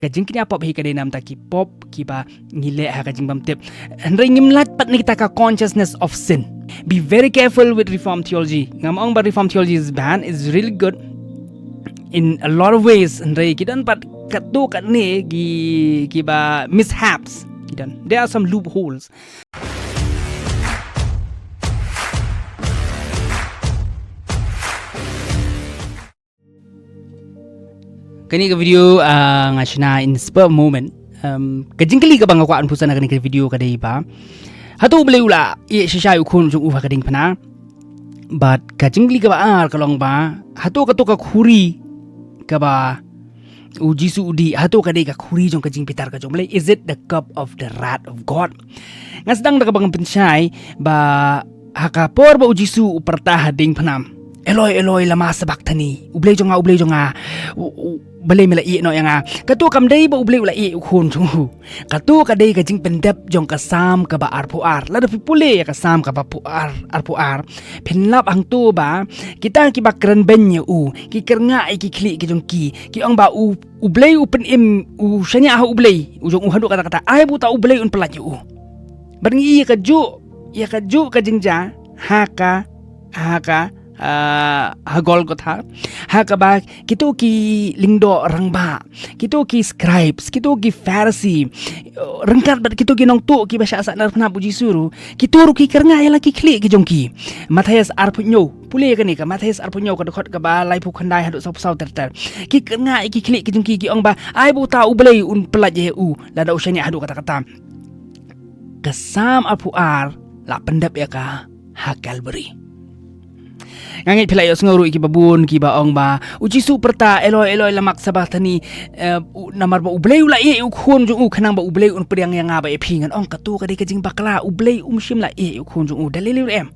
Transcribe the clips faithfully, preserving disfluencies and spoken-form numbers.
Ka jingkñia pop hi ka dei namar ki pop kiba ngi leh ha ka jingbymtip. Hynrei ngim lait pat na kita ka consciousness of sin. Be very careful with reformed theology. Ngam ong ba reformed theology is bad, is really good in a lot of ways. Hynrei ki don pat katto katne ki, kiba mishaps. Ki don. There are some loopholes. Kane ka video, ah, nga shna in spur of moment. Um, ka jingkylli kaba nga kwah ban pynsan ha kane ka video ka dei ba, hato U Blei u la ïeh shisha ïa u khun jong u ha ka diengphna? Bad ka jingkylli kaba ar ka long ba, hato kato ka khuri kaba U Jisu u dih, hato ka dei ka khuri jong ka jingbitar ka jong U Blei? Is it the cup of the wrath of God? Nga sdang da kaba ngan pynshai ba ha ka por ba U Jisu u pyrta ha diengphna, "Eloi, Eloi, lama sabakthani? U Blei jong nga, U Blei jong nga, u, u, balei me la ïeh noh ïa nga?" Kato kam dei ba U Blei u la ïeh u khun jong u. Kato ka dei ka jingpyndep jong ka Salm kaba arphew ar. Lada phi pule ïa ka Salm kaba phew ar, arphew ar, phin lap hangto ba kita kiba kren beiñ ïa u, ki kyrngah ïa ki khlieh ki jong ki, ki ong ba U, U Blei u pynim, u shaniah ha U Blei u jong u haduh katta katta, ai ba uta U Blei un pyllait ïa u. Bad ngi ïohi ïa kajuh, ïa kajuh ka jingjia ha ka, ha ka, ah, ha Golgotha, ha kaba kito ki lyngdoh rangbah, kito ki scribes, kito ki Pharisee, ryngkat bad kito ki nongtuh kiba shah sahnarphna bad U Jisu ruh, kito ruh ki kyrngah ïa la ki khlieh ki jong ki. Mathaios arphew hynñiew, pule ïa kane ka Mathaios arphew hynñiew ka dkhot kaba laiphew khyndai haduh sawphew saw ter ter. Ki kyrngah ïa ki khlieh ki jong ki, ki ong ba, "Ai ba uta U Blei un pyllait ïa u lada u shaniah haduh katta katta." Ka Salm arphew ar la pyndep ïa ka ha Calvary. Nga ngeit phi la ïohsngew ruh ïa kiba bun kiba ong ba U Jisu u pyrta, "Eloi, Eloi, lama sabakthani?" Eh, u, namar ba U Blei u la ïeh ïa u khun jong u khnang ba U Blei un pdiang ïa nga bad ïa phi. Ngan ong kato ka dei ka jingbakla, U Blei um shym la ïeh ïa u khun jong u da lei lei ruh em.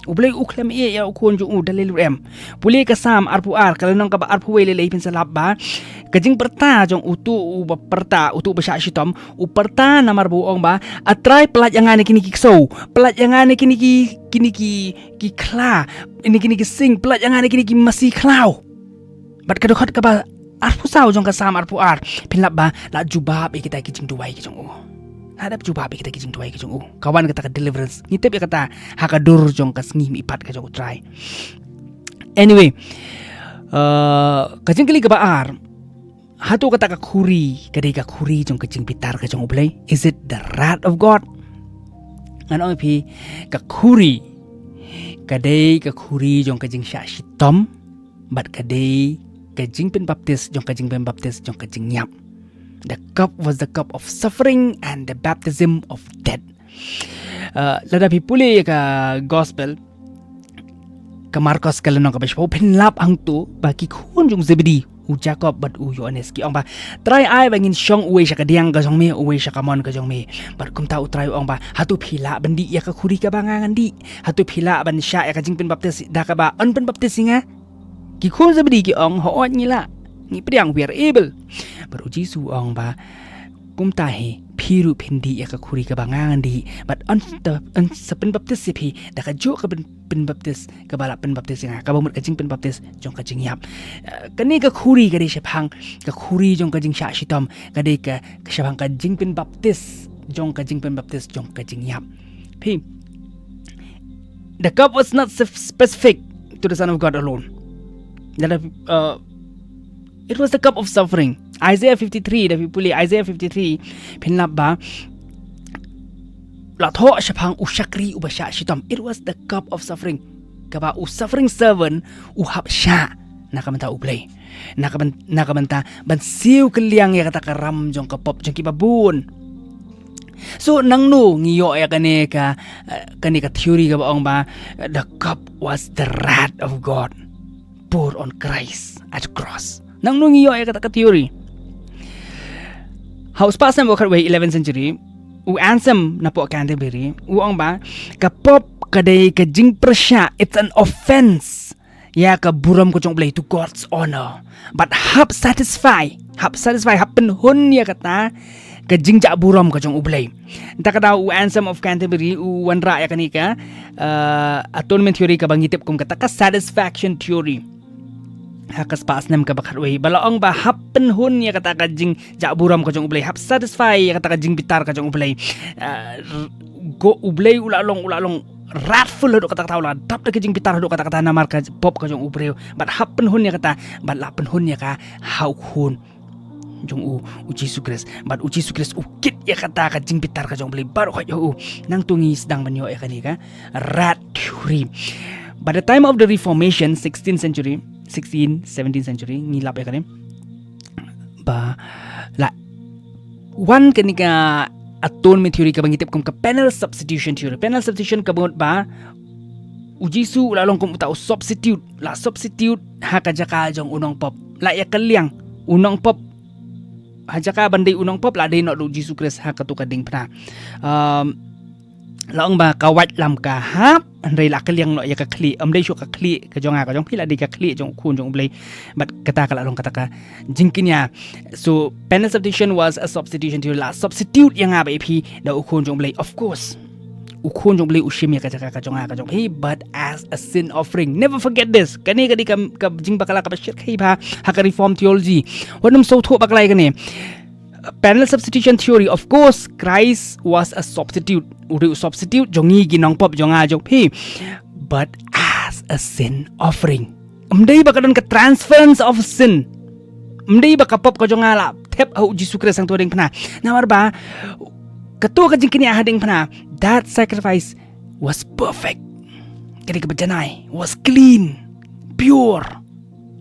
U Blei u khlem ïeh ïa u khun jong u da lei lei ruh em. Pule ka Salm arphew ar, ka lynnong kaba arphew wei, lei lei, phin sa lap ba ka jingpyrta jong uto uba pyrta, uto uba shah shitom, u pyrta namar ba u ong ba, "A Trai, pyllait ïa nga na kine ki ksew, pyllait ïa nga na kine ki, kine ki, ki khla, na kine ki sing, pyllait ïa nga na kine ki masi khlaw." Bad ka dkhot kaba arphew saw jong ka Salm arphew ar, phin lap ba la jubab ïa kita ki jingduwai ki jong u. La dep jubab ïa kita ki jingduwai ki jong u. Ka wan kata ka deliverance. Ngi tip ïa kata ha ka dur jong ka sngi mihpat ka jong U Trai. Anyway, uh, ka jingkylli kaba ar, hato kata ka khuri ka dei ka khuri jong ka jingbitar ka jong U Blei? Is it the wrath of God? Ngan ong ïa phi, ka khuri ka dei ka khuri jong ka jingshah shitom, bad ka dei ka jingpynbaptis jong ka jingpynbaptis jong ka jingïap. The cup was the cup of suffering and the baptism of death. Uh, lada phi pule ïa ka gospel ka Markos ka lynnong kaba shiphew, phin lap hangto ba ki khun jong u Zebedi, u Jakob bad u Ïohannes, ki ong ba, "Trai, ai ba ngin shong uwei sha ka diang ka jong me, uwei sha ka mon ka jong me." Bad kumta U Trai u ong ba, "Hato phi lah ban dih ïa ka khuri kaba nga ngan dih? Hato phi lah ban shah ïa ka jingpynbaptis da kaba yn pynbaptis ïa nga?" Ki khun Zebedi ki ong, "Hooid ngi lah. Ngi pdiang, we are able." Bad U Jisu u ong ba, "Kumta hi, phi ruh phin dih ïa ka khuri kaba nga ngan dih, bad yn sa, yn sa pynbaptis ïa phi da kajuh ka pyn-, pynbaptis kaba la pynbaptis ïa nga, kaba mut ka jingpynbaptis jong ka jingïap." Eh, kane ka khuri ka dei shaphang ka khuri jong ka jingshah shitom, ka dei ka, ka shaphang ka jingpynbaptis jong ka jingpynbaptis jong ka jingïap. Phi, the cup was not suf-, specific to the Son of God alone. That, uh, it was the cup of suffering. Isaiah fifty-three, da phi pule Isaiah fifty-three, phin lap ba la thoh shaphang u shakri uba shah shitom. It was the cup of suffering, kaba u suffering servant u hap shah na ka bynta U Blei, na ka byn-, na ka bynta ban siew kylliang ïa kata ka ram jong ka pop jong kiba bun. So, nangno ngi ïoh ïa kane ka, eh, kane ka theory kaba ong ba, eh, the cup was the wrath of God poured on Christ at the cross? Nangno ngi ïoh ïa kata ka theory? Ha u spah snem ba khatwei, eleventh century, u Anselm napoh Canterbury u ong ba ka pop ka dei ka jingpyrshah, it's an offense ïa ka burom ka jong U Blei, to God's honor. Bad hap satisfy, hap satisfy, hap pynhun ïa kata ka jingjah burom ka jong U Blei. Te ka daw u Anselm of Canterbury u wanrah ïa kane ka, uh, atonement theory kaba ngi tip kum kata ka satisfaction theory. ha ka spah snem kaba khatwei, ba la ong ba hap pynhun ïa kata ka jingjahburom ka jong U Blei, hap satisfy ïa kata ka jingbitar ka jong U Blei. Ah, r-, ko U Blei u la long, u la long wrathful haduh katta katta, u la dap da ka jingbitar haduh katta katta namar ka pop ka jong u briew. Bad hap pynhun ïa kata, bad la pynhun ïa ka ha u Khun jong u, U Jisu Khrist. Bad U Jisu Khrist u kit ïa kata ka jingbitar ka jong U Blei baroh khoit ha u. Nangta ngi sdang ban ïoh ïa kane ka rat theory. By the time of the Reformation, sixteenth century, sixteen, seventeenth century, ngi lap ïa kane. Ba la wan kane ka atonement theory kaba ngi tip kum ka penal substitution theory. Penal substitution ka mut ba U Jisu u la long kum uta u substitute, la substitute ha ka jaka jong u nongpop. La ïa kylliang u nongpop, ha jaka ban dei u nongpop la dei noh da U Jisu Khrist ha katu ka diengphna. Um, la ong ba ka waitlam ka hap, hynrei la kylliang noh ïa ka khlieh. Ym dei shuh ka khlieh ka jong nga ka jong phi, la dei ka khlieh jong u Khun jong U Blei. Bad kata ka la long kata ka jingkñia. So penal substitution was a substitution theory, la substitute ïa nga bad ïa phi da u Khun jong U Blei. Of course, u Khun jong U Blei u shim ïa ka jaka ka jong nga ka jong phi, but as a sin offering. Never forget this. Kane ka dei ka, ka jingbakla kaba shyrkhei bha ha ka Reformed theology. Wat nym sngewthuh bakla ïa kane. Penal substitution theory, of course, Christ was a substitute. U dei u substitute jong ngi ki nongpop jong nga jong phi. But as a sin offering. Ym dei ba ka don ka transference of sin. Ym dei ba ka pop ka jong nga la thep ha U Jisu Khrist hangto ha diengphna. Namar ba katu ka jingkñia ha diengphna, that sacrifice was perfect. Ka dei kaba janai, was clean, pure,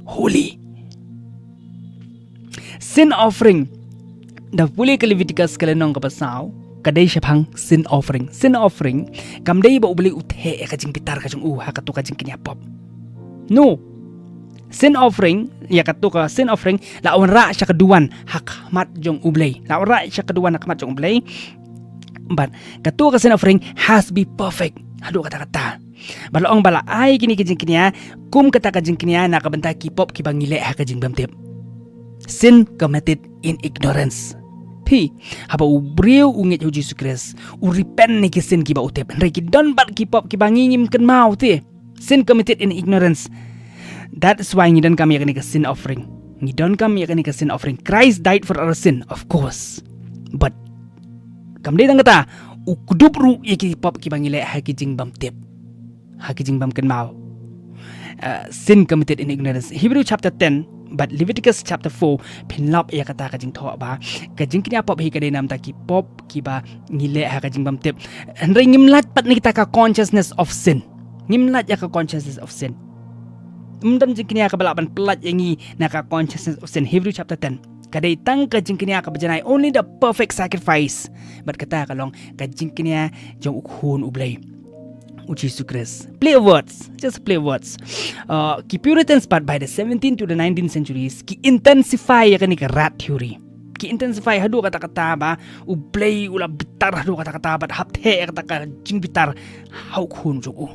holy. Sin offering. Da pule ka Leviticus ka lynnong kaba saw, ka dei shaphang sin offering. Sin offering kam dei ba U Blei u theh ïa ka jingbitar ka jong u ha katu ka jingkñia pop. No. Sin offering, ïa katu ka sin offering la wanrah sha ka duwan ha khmat jong U Blei. La wanrah sha ka duwan ha khmat jong U Blei. But katu ka sin offering has to be perfect haduh katta katta. Bad la ong ba la ai kine ki jingkñia kum kata ka jingkñia na ka bynta ki pop kiba ngi leh ha ka jingbymtip. Sin committed in ignorance. Phi, haba u briew u ngeit ha U Jisu Khrist, u repent na ki sin kiba u tip. Hynrei ki don pat ki pop kiba ngi ngim kynmaw te. Sin committed in ignorance. That is why ngi donkam ïa kane ka sin offering. Ngi donkam ïa kane ka sin offering. Christ died for our sin, of course. But kam dei tang kata, u kdup ruh ïa ki pop kiba ngi leh ha ki jingbymtip, ha ki jingbymkynmaw. Uh, sin committed in ignorance. Hebrew chapter ten bad Leviticus chapter four pynlap ïa kata ka jingthoh ba ka jingkñia pop hi ka dei namar ki pop kiba ngi leh ha ka jingbymtip. Hynrei ngim lait pat na kita ka consciousness of sin. Ngim lait ïa ka consciousness of sin. Ym don jingkñia kaba lah ban pynlait ïa ngi na ka consciousness of sin. Hebrew chapter ten. Ka dei tang ka jingkñia kaba janai, only the perfect sacrifice. Bad kata ka long ka jingkñia jong u Khun U Blei, U Jisu Khrist. Play of words, just play of words. Uh, ki Puritans pat by the seventeenth to the nineteenth centuries ki intensify ïa kane ka rat theory. Ki intensify haduh katta katta ba U Blei u la bitar haduh katta katta bad hap theh ïa kata ka jingbitar ha u Khun jong u.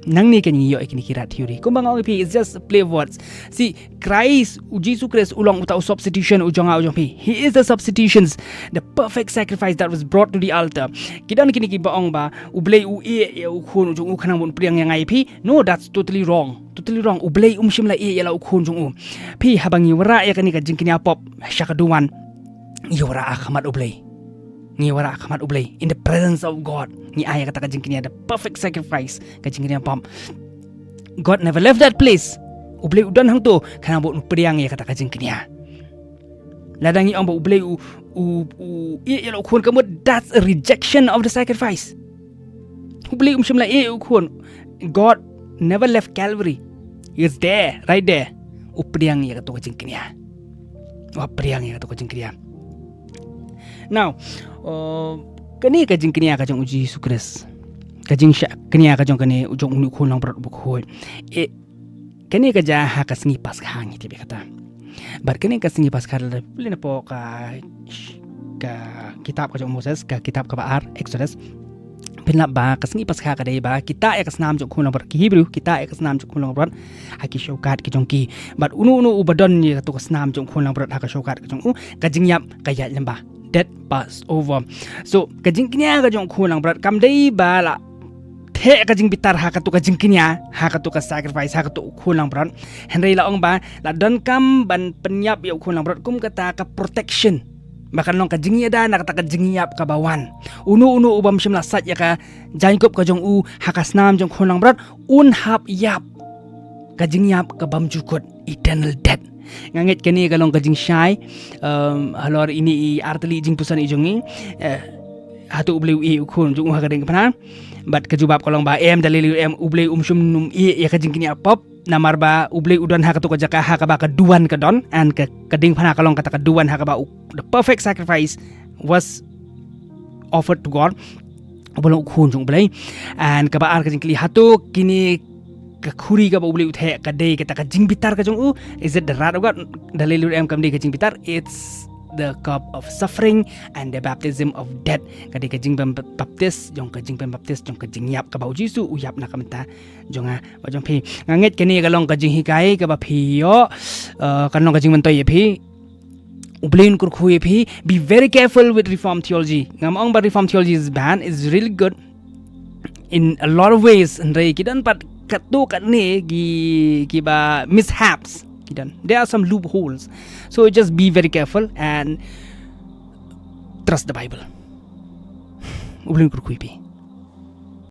Nangne kan ïoh ïa kine ki rat theory. Kumba nga ong ïa phi, it's just a play of words. See, Christ, U Jisu Khrist u long uta u substitution u jong nga u jong phi. He is the substitutions, the perfect sacrifice that was brought to the altar. Ki don kine kiba ong ba U Blei u ïeh ïa u Khun u jong u khnang ban pdiang ïa nga ïa phi. No, that's totally wrong. Totally wrong. U Blei um shym la ïeh ïa la u Khun jong u. Phi, haba ngi wanrah ïa kane ka jingkñia pop sha ka duwan, ngi wanrah ha khmat U Blei. Ngi wanrah ha khmat U Blei, in the presence of God. Ngi ai ïa kata ka jingkñia, the perfect sacrifice, ka jingkñia pop. God never left that place. U Blei u don hangto khnang ban pdiang ïa kata ka jingkñia. Lada ngi ong ba U Blei u, u, u ïeh ïa la u Khun, ka mut that's a rejection of the sacrifice. U Blei um shym la ïeh ïa u Khun. God never left Calvary. He is there, right there. U pdiang ïa katu ka jingkñia. U pdiang ïa katu ka jingkñia. Now, uh, kane ka jingkñia ka jong U Jisu Khrist, ka jingshah kñia ka jong kane, u jong une u Khun langbrot uba khuid. E, kane ka jia ha ka sngi Paskha, ngi tip ïa kata. Bad kane ka sngi Paskha la pule napoh ka, ka kitab ka jong u Moses, ka kitab kaba ar, Exodus. Pynlap ba ka sngi Paskha ka dei ba ki tah ïa ka snam jong u Khun langbrot, ki Hebrew ki tah ïa ka snam jong u Khun langbrot ha ki shawkat ki jong ki. Bad uno uno uba don ïa katu ka snam jong u Khun langbrot ha ka shawkat ka jong u, ka jingïap ka ïaid lyngba. That Passover. So ka jingkñia ka jong u Khun langbrot kam dei ba la heh ka jingbitar ha katu ka jingkñia, ha katu ka sacrifice, ha katu u khun langbrot. Hynrei la ong ba la donkam ban pynïap ïa u khun langbrot kum kata ka protection, ba kan long ka jingïada na kata ka jingïap kaba wan. Uno uno u bym shym la sait ïa ka jaiñkup ka jong u ha ka snam jong u khun langbrot, un hap ïap ka jingïap ka bym ju kut, eternal death. Nga ngeit kane ka long ka jingshai, um, halor ine i artylli jingpuson i jong ngi. Eh, hato U Blei u ïeh ïa u khun jong u ha ka diengphna? Bad ka jubab ka long ba em, da lei lei em, U Blei um shym nym ïeh ïa ka jingkñia pop. Namar ba U Blei u don ha katu ka jaka ha kaba ka duwan ka don, and ka, ka diengphna ka long kata ka duwan ha kaba u, the perfect sacrifice was offered to God. Uba long u khun jong U Blei. And kaba ar ka jingkylli, hato kine ka khuri kaba U Blei u theh ka dei kata ka jingbitar ka jong u? Is it the wrath of God? Da lei lei em, kam dei ka jingbitar. It's the cup of suffering and the baptism of death. Ka dei ka jingbaptis jong ka, jingbaptis jong ka jingïap kaba U Jisu u ïap na ka bynta jong nga bad jong phi. Nga ngeit kane ka long ka jinghikai kaba phi ïoh, uh, kan long ka jingmyntoi ïa phi. U Blei un kyrkhu ïa phi. Be very careful with reformed theology. Ngam ong ba reformed theology is bad, is really good in a lot of ways. Hynrei ki don pat katto katne ki, kiba mishaps. Ki don. There are some loopholes. So just be very careful and trust the Bible. U Blei un kyrkhu ïa phi.